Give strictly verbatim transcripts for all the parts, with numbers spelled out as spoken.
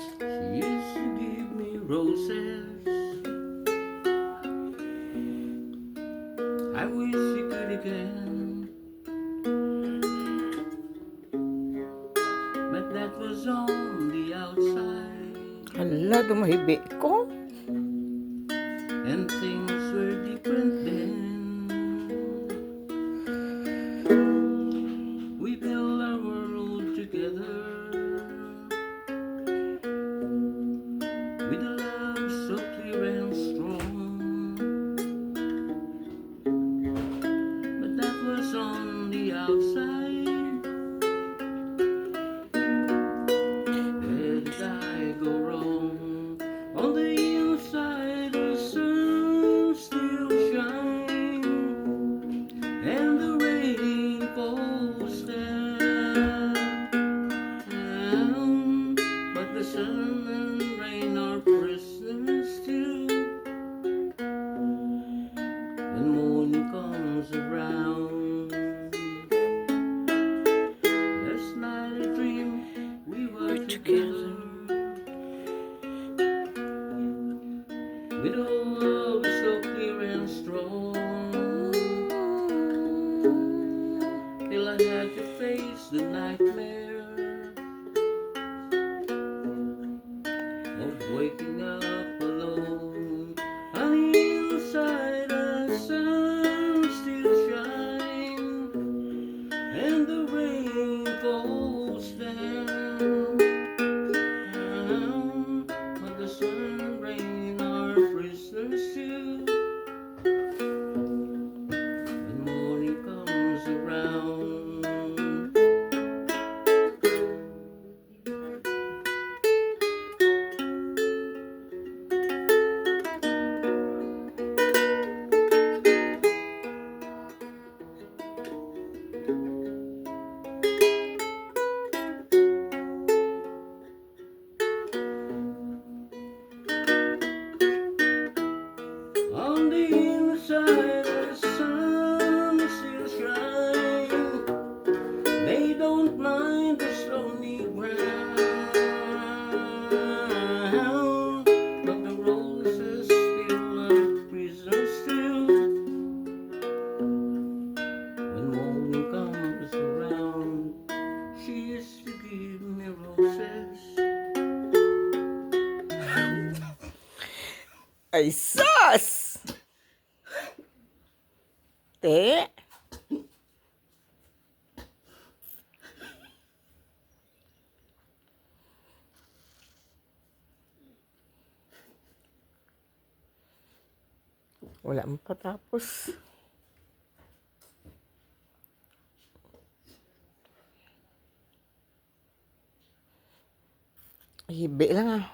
She used to give me roses. I wish she could again. But that was on the outside. Hala, dumahibi ko. And things were different then. We built our world together with a love so clear and strong. But that was on the outside. Where did I go wrong? On the inside, the sun still shines, and the rain falls down. But the sun and rain are prisoners too. When morning comes around, last night I dreamed we were together with a love so clear and strong. Till I had to face the nightmare of waking up alone. On the inside, the sun still shines, and the rain falls down. But the sun and rain are prisoners too. When morning comes around, on the inside, the sun still shines. They don't mind the stony ground, but the roses still are prisoners still. When morning comes around, she used to give me roses. Ay, sus! Te? Wala man patapos. Hibi lang, ah.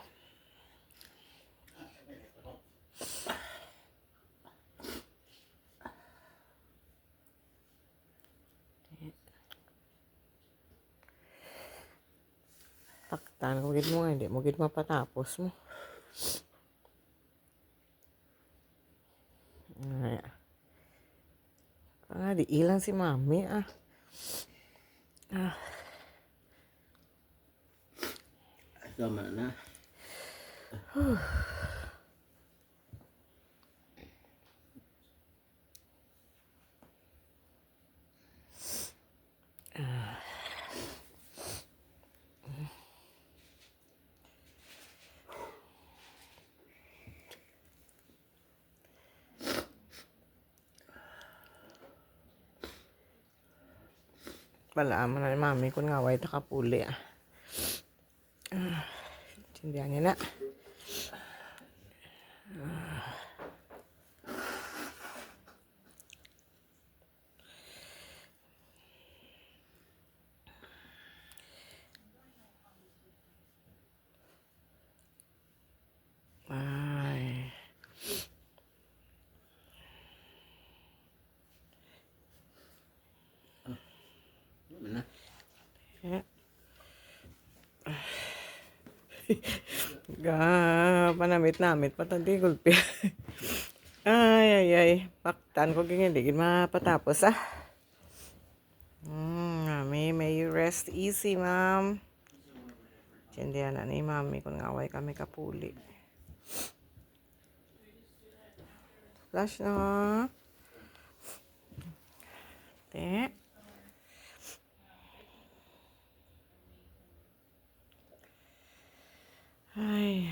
Taktan ko gid mo nga, hindi mo gid mapatapos mo. Ay. Ah, di ilang si Mami, ah. Ah. Tama na. Ah. Bala man na ni Mami kun nga way ta kapuli, ah. Ah, sindihan niya na. Ah. Ay. Ano na? Eh. Ga, panamit-namit pa tadi gulpi. Ay, ay, ay. Paktan ko gini, di gid mapatapos, ah. Mm, Mami. Eh, may you rest easy, ma'am. Sindihan na ni mami kung ngaway kami kapuli. Flash na. Te. Ay.